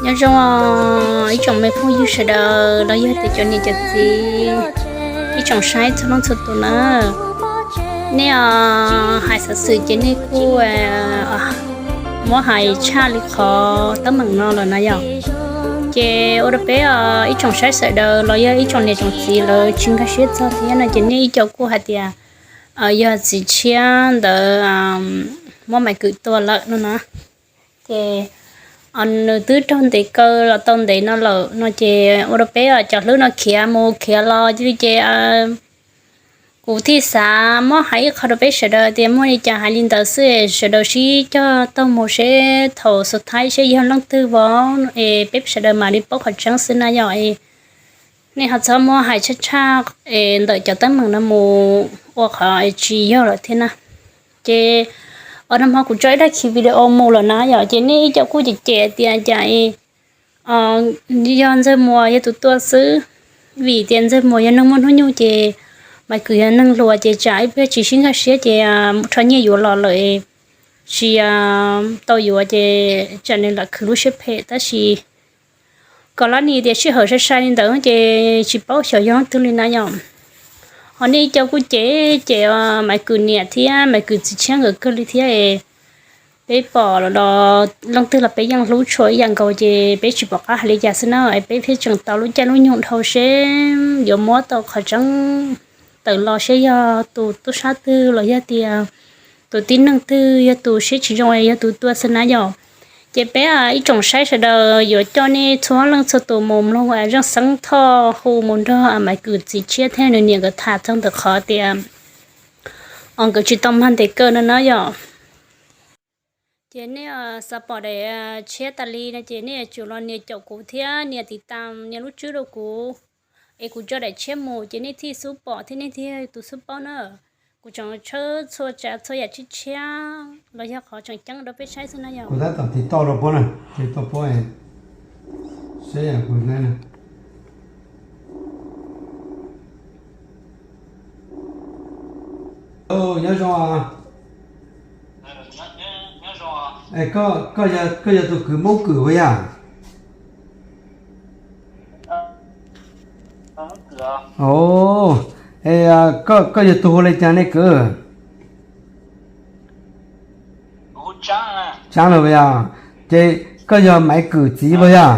Nyob zoo ib tsoom me phooj ywg sawv daws los yog tias cov niam cov txiv, ib tsoom saib txhua leej txhua tus na. Nej hais xov xwm ces nej kuj muab hais tshaj li qhov teeb meem no lawm na yom. Ces ua rau peb ib tsoom saib sawv daws los yog ib tsoom niam tsoom txiv lawv tsis nkag siab txog thiab no ces nej ib co kuj hais tias yog txiv tshiab ntawd muab Maiv Kwm tua lawm no na. Ces nws twb raug ntes kaw los tau ntev no lawm no ces ua rau peb cov hlwb no khiav mus khiav los li ces kuv thiaj xav muab hais ib qho rau peb sawv daws tias muaj li cas hais li ntawd xwb, sawv daws sib cog taug mus seb thaum xus thaib seb yog leej twg vov es peb sawv daws mam li paub qhov tseeb xwb na yom. Nej ho txhob muab hais tshaj tshaj es ntawm cov teeb meem no mus ua qhov tsis yog lawm thiab na. Ces ua nag hmo kuv tso ib daim khiv video mus lawm na yom, ces nej ib co kuj cem cem tias cas yog Ntxawg Muas yog tus tua xwb, vim tias Ntxawg Muas yog neeg muaj hnub nyoog ces Maiv Kwm yog neeg hluas ces tsam ib pliag tsis sib nkag siab ces rho nyiaj yuav los lawm, tsis tau yuav ces tsam nws lam khwv lub siab phem tab sis kom lab nim tias sij hawm sai sai li ntawd ces tsis paub xyov yog leej twg li na yom. Ho nej ib co kuj cem cem Maiv Kwm niam thiab Maiv Kwm txiv tshiab nkawd kawg li thiab. Peb pom los leej twg los peb yeej hlub tshua ib yam nkaus ces peb tsis pom qab hais li cas xwb na, peb thiaj tseem tos lub caij lub nyoog dhau seb yuav muab tau qhov tseeb tawm los seb yog tus tub sab twg los yog tias tus tib neeg twg yog tus siab tsis zoo yog tus tua xwb na yom. Ces peb ib tsoom saib sawv daws yuav coj nej txhua leej txhua tus mus mloog Zeej Xeeb Thoj hu mus nrog Maiv Kwm txiv tshiab thiab nws niam nkawd tham txog ntawm qhov tias nkawd tsis tau mag ntes kaw no na yom. Ces nej xav pom daim tshiab tas li no ces nej yuav tsum los nias caum kuv thiab nias tiv tas nias lub tswb rau kuv, es kuv tso daim tshiab mus ces nej thiaj xub pom thiab nej thiaj tus xub paub na. Kuv tseem tshawb txhua tsav txhua yam tshiab tshiab los yog qhov tseem ceeb rau peb saib xwb na yom. Kuv tab tom tiv tauj rau puab na, tiv tauj puab saib yam kuv na. Nyob zoo. Koj yog tus kwv Moob Kwm puas yog? Koj yog tus hu li cas nej kwv? Tsaab los puas yog? Ces koj yog Maiv Kwm txiv puas yog?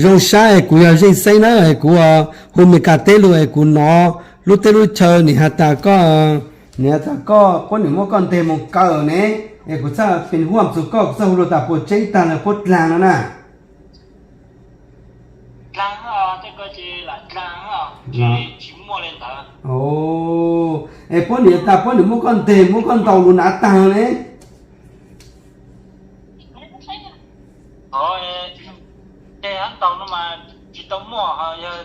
Zoo sab es kuv yog Zeej Xeeb na es kuv hu Meskas teb lug es kuv nov lub teb lub chaw nim has tas koj, nim has tas koj puab nim muab koj nteg mus kaw ne, es kuv txhaj pes huaj txug koj, kuv txhaj hu lug tas puas tseeb taag le puab dlaag no na. Es puab nim tas puab nim muab koj nteg muab koj ntaus lug nav taag ne. Tsis tau muaj, yog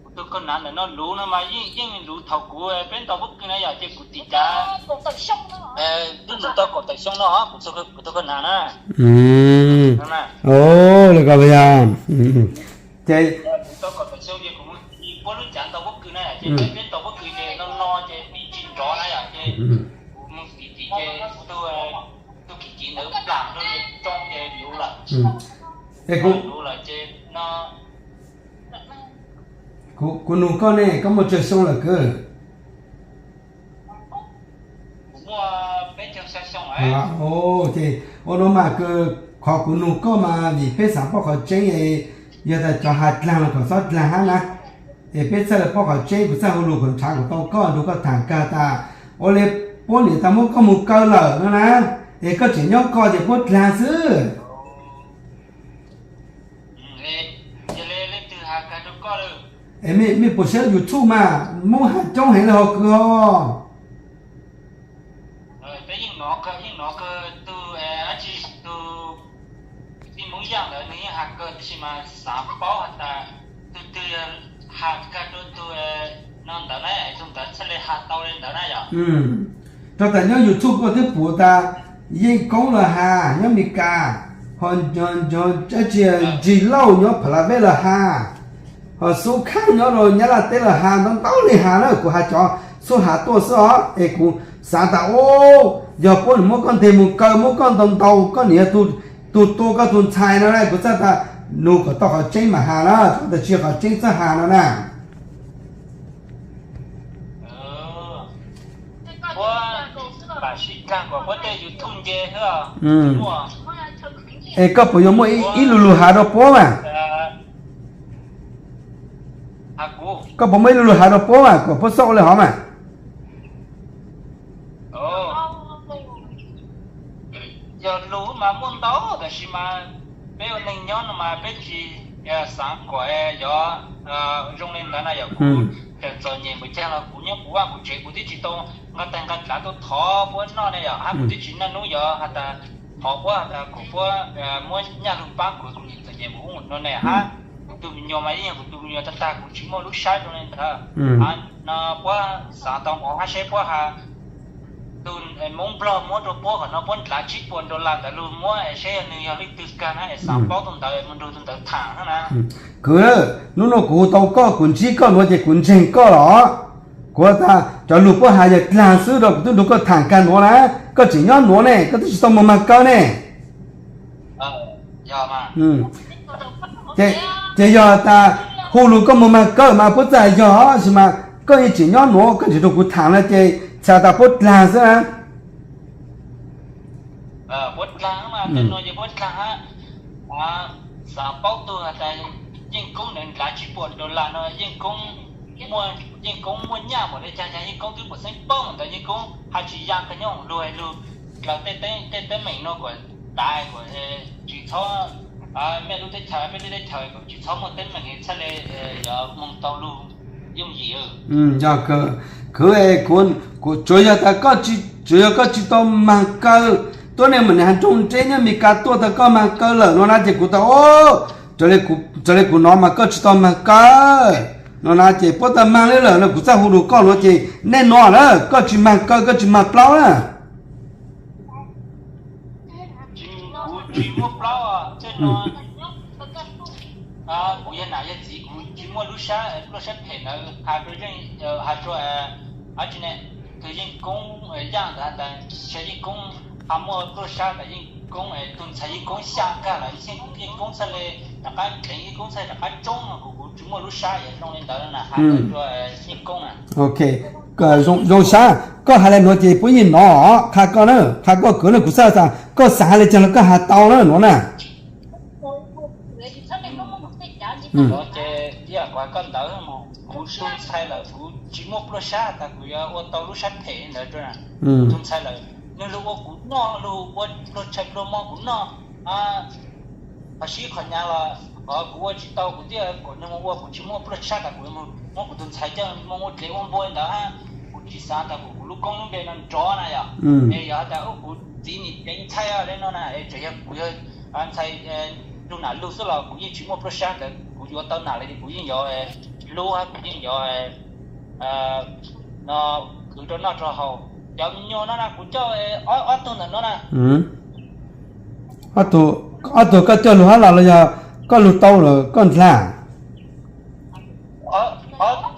kuv tug koj nav ntawm no luv no mas yeej luv thaum kuv peb ntaus pob kws na yom, ces kuv tiv cav, tub num tau kaum tawm xyoo no kuv tug koj nav na. Li ko yog, ces kuv tau kaum tawm xyoo ces kuv mus tiv puab lub cav ntaus pob kws na, ces peb ntaus pob kws ces no no ces tiv tsis nrov na yom, ces kuv mus tiv tiv ces kuv tug, tug kim civ ntawd plam rau ces tsoo ces luv lawm. Luv lawm ces no. Kuv nug koj ne, koj muaj tsawg xyoo lawm kwv? Ces ua no mas kwv, qhov kuv nug koj mas vim peb xav paub qhov tseeb, yog tas cov has dlaag los kom txhob dlaag hab na, es peb txhaj le paub qhov tseeb, kuv txhaj hu lug kom nrhav kom tau koj nrug koj tham kag tas ua le puab nim tas muab koj mus kaw lawm no na, es koj tseem nyob ko ces puab dlaag xwb. Es mej puas saib YouTube mas Moob has coob heev le hov kwv ho. Rau tas nyob YouTube koj twb pum tas Yeej Koob los has nyob Meskas, ho dab tsi Ntsis Lauj nyob Phalavej los has, ho Xub Khaab nyob rau Nyab Laj teb los has, ntau ntau neeg has na, kuv has cov xub has tuaj xwb os, es kuv Xav tas, o, yog puab nws muab koj nteg mus kaw, muab koj ntaus ntaus, koj niam yog tus tua koj tus ntxhais no na, kuv txhaj tas nug kom tau qhov tseeb mam has na, tsis tas tsis yog qhov tseeb txhob has no na. Es koj puas yuav muaj ib lu lug has rau puab mas? Koj puas muaj ib lu lug has rau puab mas kom puab xaub ua le hov mas? Yog lug mas muaj ntau, tab sis mas peb ua neeg nyob no mas peb tsis xav kom yog zoo li ntawd na. Yog kuv txawm txom nyem npaum caag los kuv nyob kuv vaj kuv tsev, kuv twb tsis tau nqa taig nqa dlav tuaj thov puab noj ne, yog hab kuv twb tsis niaj hnub yog has tas thov puab has tas kom puab muab nyaj lug paab kuv, kuv txom nyem npaum ub no ne hab. Kuv tus me nyuam mas yeej yog kuv tus me nyuam tag tag, kuv tsis muaj lub sab zoo li ntawd. No puab xav tau ntawd hab seb puab has tus Moob Nplog muab rau puab kom no puab dlav tsib puas dollar ntawd lug muab seb yog nws yog leej twg kag na, es xav paub tus ntawd mus nrug tus ntawd tham na. Kwv, hnub no kuv hu tau koj, kuv ntsib koj nuav ces kuv ntseeg koj los. Kuv tas cov lug puab has yog dlaag xwb rau kuv twb nrug koj tham kag nuav na. Koj tseem nyob nuav ne, koj twb tsis tau moog mag kaw ne. Ces yog tas hu lug koj moog mag kaw mas puab txhaj yog, tab sis mas koj yeej tseem nyob nuav, koj tseem nrug kuv tham no ces txhais tas puab dlaag xwb na. Puab dlaag mas, puab dlaag hab. Xav paub tug has tas Yeej Koob ntawd dlav tsib puas dollar no, Yeej Koob muaj, Yeej Koob muaj nyaj npaum le caag, Yeej Koob twb muaj xeeb paub ntawd, Yeej Koob hab tsis ya kag nyob lug lug dlaws tej teeb meem no kuas dav kuas tsis txhob, mej lub teb chaws, mej lub teb chaws kuas tsis txhob muaj teeb meem txhaj le yog moog tau lug yooj yim. Yog, kwv, kuv tsuas yog tas koj tsis, tsuas yog koj tsis tau mag kaw, tuab neeg mas nws has nroog nreb nyob Mes Kas tuaj tas koj mag kaw lawm no na ces kuv tas, raws li kuv nov mas koj tsis tau mag kaw no na ces puab tas mag le lawm no kuv txhaj hu lug koj no ces nej nov na, koj tsis mag kaw koj tsis mag plaub na. Kuv tsis muaj plaub, tej no kuv yog nam yog txiv kuv tsis muaj lub sab, pluaj sab phem ntawd has rua, has rua, tsi ne, tug Yeej Koob Yaj ntawd has tas, Yeej Koob ha muaj pluaj sab tas Yeej Koob, tug ntxhais Yeej Koob xyaa kag lawm, Yeej Koob txhaj le rov qab dleev, Yeej Koob txhaj rov qab tsoob no kuv, kuv tsis muaj lub sab zoo li ntawd na, has rua Yeej Koob na. Ok, zoo sab, koj has le nuav ces puab yeej nov, qha koj na, qha koj kwv na, kuv xaav tas koj xaav has le caag los koj has tau na nuav na. Ces ib yam kuv has koj ntawd, kuv tug ntxhais lawm kuv tsis muaj pluaj sab tas kuv yuav ua tau lub sab phem ntawd rua. Tug ntxhais lawm nwg lug ua kuv noj, lug ua pluaj tshais pluaj mob kuv noj, qhov sib qhov nyaav los kuv ua tsis tau, kuv thiaj kom nwg mus ua, kuv tsis muaj pluaj sab tas kuv muab kuv tug ntxhais coj moog ua dlev ua npua ntawd hab, kuv tsis xaav tas kuv, kuv lub koob lub npe no nrov na yog. Es yog has tas kuv txiv nim ceev ntxhais le no na, es tseem yog kuv yog ntxhais lug nam lug xwb los kuv yeej tsis muaj pluaj sab ntawd, kuv yuav tau nam lawm kuv yeej yuav lub hab kuv yeej yuav no khwv rau noj rau haus. Cov me nyuam no na kuv coj ob tug ntawm no na. Ob tug koj coj lug hab los los yog koj lug tau lawm koj ndlag?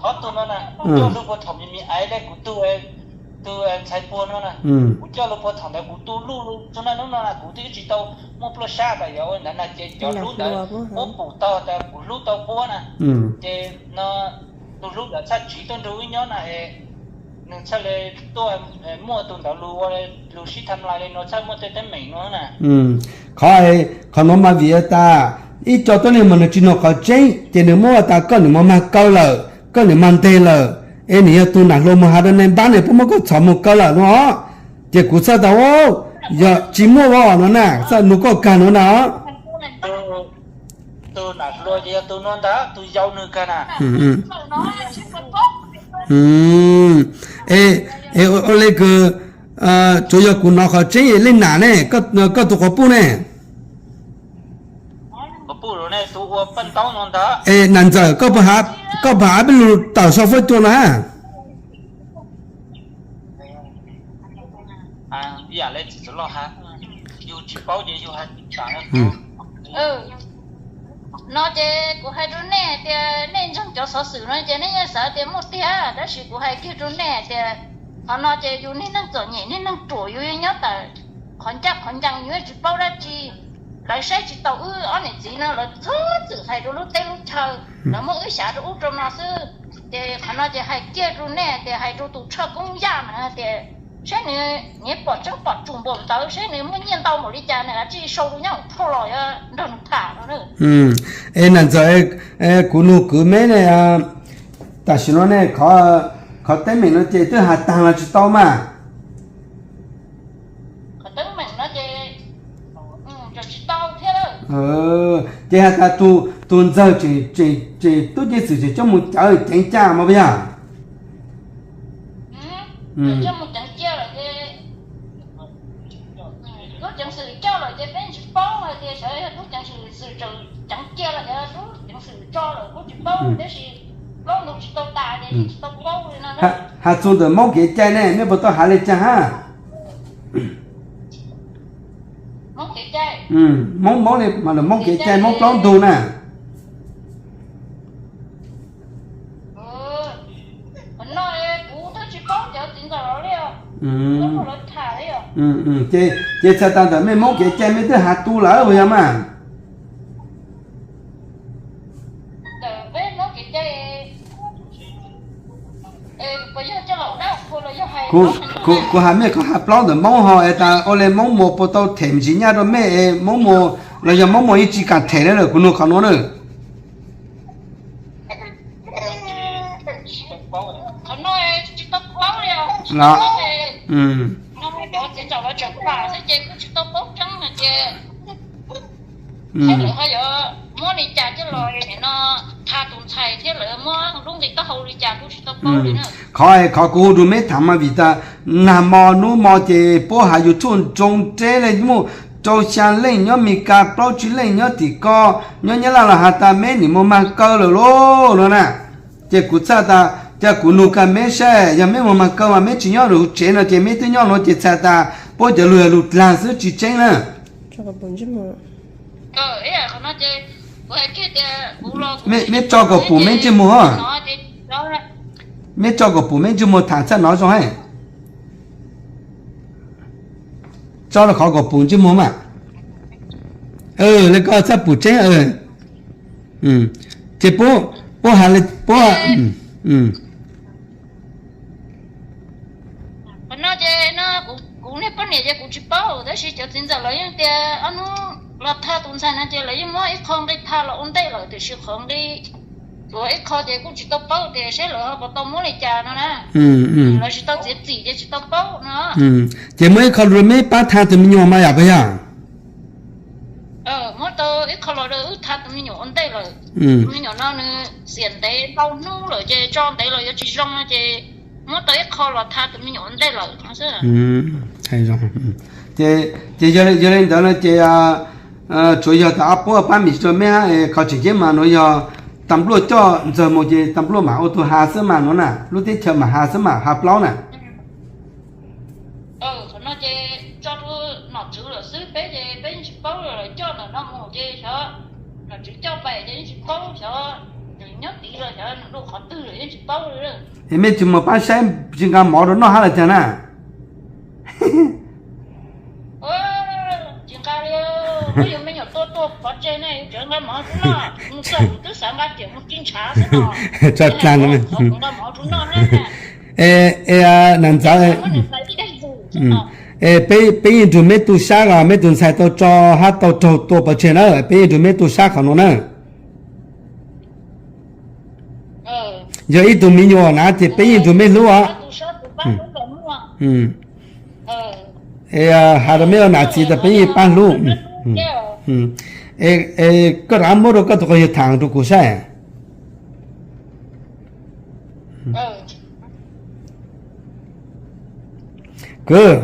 Ob tug no na, kuv coj lug puag thaum me me aiv le kuv tug, tug ntxhais puag no na, kuv coj lug puag thaum ntawd kuv tu luj lug txug naj nub no na kuv twb tsis tau muaj pluaj sab tas yuav ua ntawd na ces cov hlub ntawd puab pum tau tas kuv hlub tau puab na. Ces no tus hlub ntawd txhaj tsiv tuaj nrug wb nyob na, nwg txhaj le tuaj muaj tus ntawd lug ua lug sib tham lais le nuav txhaj muaj tej teeb meem nuav na. Qhov, qhov nuav mas vim tas ib co tuab neeg mas nwg tsis nug qhov tseeb ces nwg muab tas koj nws moog mag kaw lawm, koj nws mag nteg lawm, es nws yog tug nam hluas moog has rua nej npab ne puab muab koj txhom moog kaw lawm no. Ces kuv txhaj tas, yog tsis muaj os no na, txhaj nug koj kag nuav na. Tus nam hluas ces yog tus nuav ntag, tus yau nwg kag na. Es ua le kws tsuas yog kuv nov qhov tseeb, leej nam ne, koj tus quas puj ne? Es nam ntxawm, koj puas has peb lug tawm sau fab cua na? No ces kuv hais rau nej tias nej ntseeg cov xov xwm no ces nej yeej xav tias muaj tiag, tab sis kuv hais kiag rau nej tias Qhov no ces yus niag neeg txom nyem niag neeg ruam yus nyob tawm qhov ncaj qhov ncees yus tsis paub dab tsi. Lawv saib tsis taus wb ob niam txiv no, lawv txhob txwm hais rau lub teb lub chaw, lawv muab wb xyav rau ub rau no xwb. Ces qhov no ces hais kiag rau nej tias hais rau tus Tshoj Koob Yaj na tias saib nws, nws pom tseeb pom tsum npaum ntawd, saib nws muaj nyiaj ntau npaum li cas, nws tsis sau rau nyob hauv thauj los yuav nrog nws tham no. Es nam ntxawm, kuv nug kwv meb ne, tam sim no ne, qhov teeb meem no ces twb has taag los tsis tau mas? Ces has tas tus ntxawg tseem, tub ceev xwm tseem coj mus cawv ceev ca mas puas yog? Has txug ntawm Moob kev cai ne, mej puas tau has li cas hab? Moob, Moob li mas lawm Moob kev cai Moob plaub ntug na. Ces txhais tas ntawm mej Moob kev cai mej twb has tu lawm puas yog mas? Kuv has mej qhov has plaub ntawm Moob ho es tas ua le Moob Muas puas tau them ntsis nyaj rau mej es Moob Muas los yog Moob Muas yeej tsis kam them li lawm, kuv nug qhov nuav na. Qhov, qhov kuv hu rau meb tham mas vim tas nag mo nub mo ces puab has YouTube nroo reb le muaj rau xya leej nyob Mes Kas, plaub tsib leej nyob tim ko, nyob Nyab Laj los has tas meb nim muag mag kaw lawm lauj no na. Ces kuv txhais tas, ces kuv nug kag meb saib, yog meb muag mag kaw mas meb tsis nyob rau huv tsev no ces meb twb nyob no ces txhais tas puab cov lug yog lug dlag xwb tsis tseeb na. Meb tso kom pum meb ntsej muag, meb tso kom pum meb ntsej muag tham txhaj nov zoo hab. Tso rau qhov kom pum ntsej muag mas. Le koj txhaj pum tseeb. Ces puab, puab has le puab Qhov no ces kuv niag poj niam ces kuv tsis paub, tab sis cov txiv ntxawm lawv yeej tias ob hnub los tha tus ntxhais no ces lawv yeej muab ib qho nqi tha los ua ntej lawm, tiam sis qhov nqi tuav ib qho ces kuj tsis tau paub tias seb lawv ho puas tau muab li cas no na. Lawv tsis tau txiav txim ces tsis tau paub no. Ces muab ib qho rau meb pab tha tus me nyuam mas yom puas yog? Muab tau ib qho los rau wb tha tus me nyuam ua ntej lawm. Tus me nyuam no nws xiam ntev ntau hnub lawm ces tso ntev los yuav tsis zoo no ces muab tau ib qho los tha tus me nyuam ua ntej lawm no xwb. Ces yog li ntawd no ces tsuav yog tas ob puab pab mis rau meb hab, qhov tseem ceeb mas nuav yog tas npluaj coj ntxawg mus ces tas npluaj mam ua tus has xwb mas nuav na, lub teb chaws mam has xwb mas has plaub na. Qhov no ces tso rau nom tswv lawm xwb, peb ces peb yeej tsis paub, lawv coj ntawm no mus ces xyov nom tswv coj pais ces yeej tsis paub, xyov nws nyob tid los xyov nws dua qhov twg lawm yeej tsis paub li. Es mej tsis mus pab saib tsis nqa mov rau noj hab los cas na? Tsis nqa li, muab yus me nyuam tua tuag pov tseg ne, yus tseem nqa mov rau noj, mus txog kuv twb xav nqa riam mus ri ntshav xwb no. Tso dlag no. Nqa mov rau noj na. Nam ntxawm, peb yeej nrug meb tu sab os, meb tus ntxhais tau tso hab tau raug tua pov tseg na, peb yeej nrug meb tu sab qhov nuav na. Yog ib tug me nyuam na ces peb yeej nrug meb hlub os. Has rau meb ua nam txiv tas peb yeej pab hlub. Koj rov qab muab rau koj tus qau yawg tham rau kuv saib. Kwv,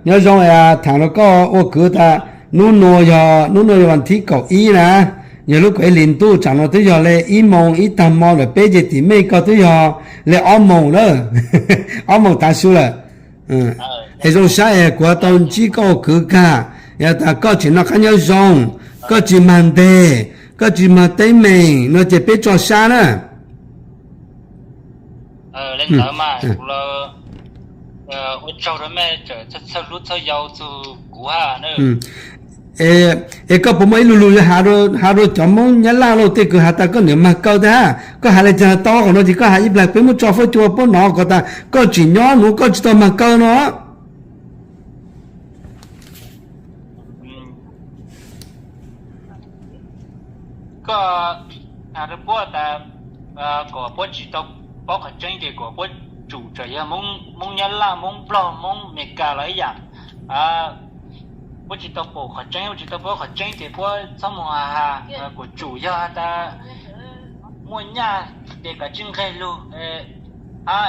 nyob zoo, tham rau koj ua kwv tas hnub nua yog, hnub nua yog vas thib kaum ib na, yog lub kaum ib hlis ntuj, tsam no twb yog le ib moos ib tag hmo lawm, peb ces tim mej koj twb yog le ob moos na, ob moos tav su lawm. Es zoo sab es kuv tau ntsib koj ua kwv kag, yog tas koj tseem noj qab nyob zoo, koj tsis mag nteg, koj tsis mag teeb meem no ces peb tso sab na. Li ntawd mas kuv los Ua tsaug rau mej txhawj hlub txhawj yau txug kuv hab na. Es koj puas muaj ib lu lug yuav has rau cov Moob Nyab Laj lauj, tej kws has tas koj niam mag kaw tag, koj has le caag tau qhov no ces koj has ib plag peb muab tso fuab cua puab nov kom tas koj tsim nyog nuav koj tsis tau mag kaw no. Koj has rau puab tas kom puab tsis tau paub qhov tseeb ces kom puab tsum txawm yog Moob Nyab Laj, Moob Nplog, Moob Amelikas los ib yam. Puab tsis tau paub qhov tseeb, puab tsis tau paub qhov tseeb ces puab txhob moog has, kuas tsum yog has tas muaj nyaj ces kav tsij nqeg lug, hab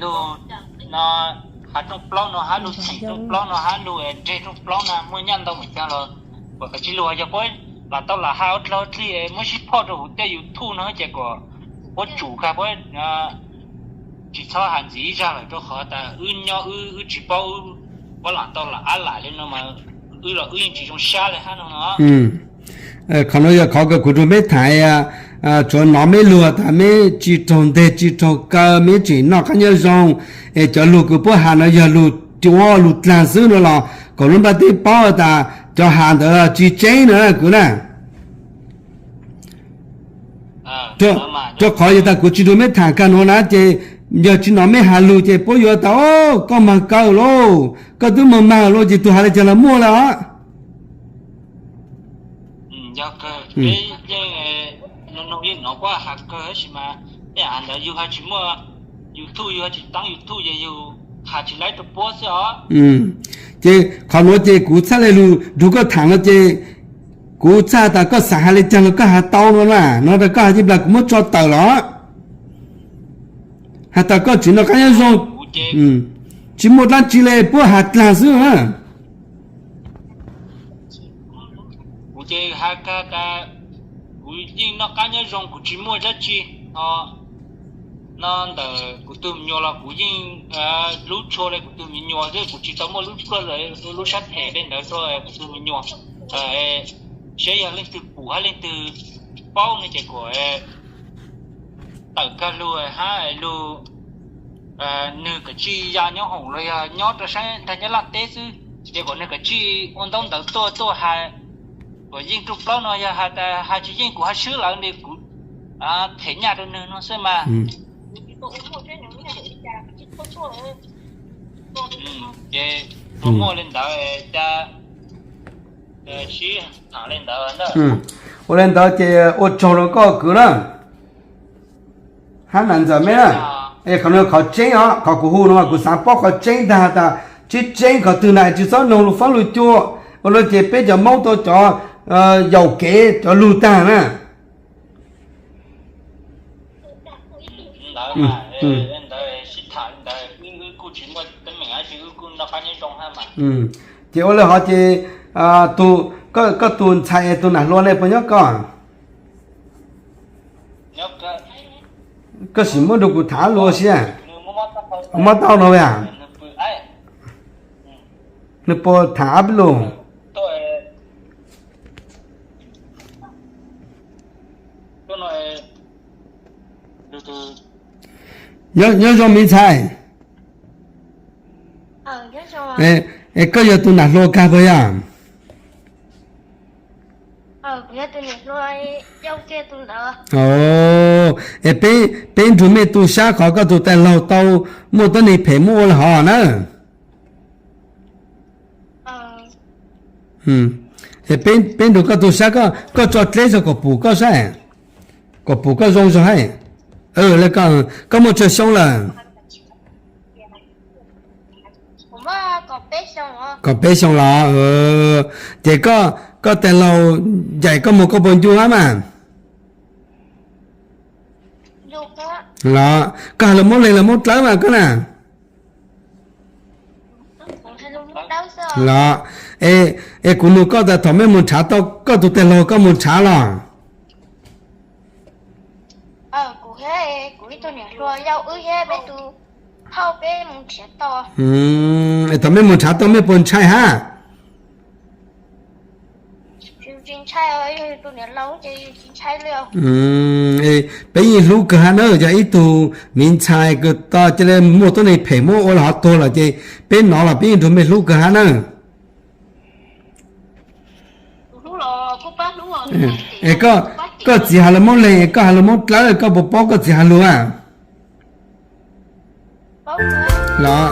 lug no has rooj plaub no hab lug txim rooj plaub no hab lug nreg rooj plaub na muaj nyaj ntau npaum caag los kuas kav tsij lug. Yog puab lam tau lam has ua dlaug dlig muab sib phoj rau huv tej YouTube no ces kom puab tsum kag, puab tsis txhob has ntxiv ib zag lawm rau qhov tas wb nyob wb, wb tsis paub, puab lam tau lam ab lam li no mas wb los wb yeej tsis zoo sab li hab no no. Qhov no yog qhov kws kuv nrug meb tham, tsuav nov meb lug tas meb tsis raug nteg tsis raug kaw, meb tseem noj qab nyob zoo, es cov lug kws puab has no yog lug cuav lug dlaag xwb no los kom lub nplaj teb paub tas cov has ntawd tsis tseeb no kuv na. Rau qhov yog tas kuv tsis nrug meb tham kag nuav na ces yog tsis nov meb has lug ces puab yuav tas koj mag kaw lauj, koj twb mag mag lauj ces tug has le caag los muaj lawm os. Ces qhov nuav ces kuv txhaj le lug nrug koj tham no ces kuv txhaj has tas koj xav has le caag los koj has tau no na, no tas koj has ib plag kuv muab tso tawm los has tas koj tseem noj qab nyob zoo, tsis muaj dlaab tsi le puab has dlaag xwb na. Kuv ces has kag tas kuv yeej noj qab nyob zoo, kuv tsis muaj dab tsi. Ho no ntawm kuv tug me nyuam los kuv yeej hlub tshua le kuv tug me nyuam xwb, kuv tsis tau muaj lub pluag lub sab phem le ntawd rau kuv tug me nyuam. Saib yog leej twg pum hab leej twg paub no ces kuas tawm kag lug hab lug, nwg kav tsij ya nyob hoom los yog nyob rau saab nraag Nyab Laj teb xwb, ces kom nwg kav tsij ua ntaub ntawv tuaj tuaj has. Kuas yeej rooj plaub no yog has tas has tsis yeej kuv has swb lawm ne kuv them nyaj rau nwg no xwb mas. Ces ua muaj le ntawd cas sib tham le ntawd. Ua le ntawd ces ua tsaug rau koj kwv na. Hab nam ntxawm meb na, es qhov no qhov tseeb os, qhov kuv hu no kuv xav paub qhov tseeb tag tas tsis tseeb qhov twg na, tsis txhob noog lus faab lus cua. Ua no ces peb cov Moob tau cov yaum kev cov lug tag na. Ces ua le hov ces koj tus ntxhais tus nam hluas ne puas nyob koj? Koj sim muab rau kuv tham lus ua si. Mob tau no a? Nws puas tham ab lus? Nyob zoo me ntxhais. Es koj yog tus nam hluas kag puas yog? Es peb nrug mej tu sab qhov koj tus tais laug tau muaj tuab neeg phem muab ua le hov na. Es peb nrug koj tu sab, koj tso dleb zog kom pum koj saib, kom pum koj zoo zog hab. Koj muaj tsawg xyoo lawm? Kaum peb xyoo los? Ces koj tais laug ncaim koj moog koj puas ncu hab mas? Los koj has lus Moob Leeg los Moob Dlawb mas koj na? Los, es kuv nug koj tas thaum mej moog nrhav tau koj tus tais laug koj moog nrhav los? Thaum mej moog nrhav tau mej puas ntshai hab? Peb yeej hlub kawg hab na, yog ib tug miv ntxhais kws tau ca le muaj tuab neeg phem muab ua los ho tuag lawm ces peb nov los peb yeej nrug mej hlub kawg hab na. Es koj txiv has lug Moob Leeg, koj has lug Moob Dlawb, koj puas paub koj txiv has lug a? Los,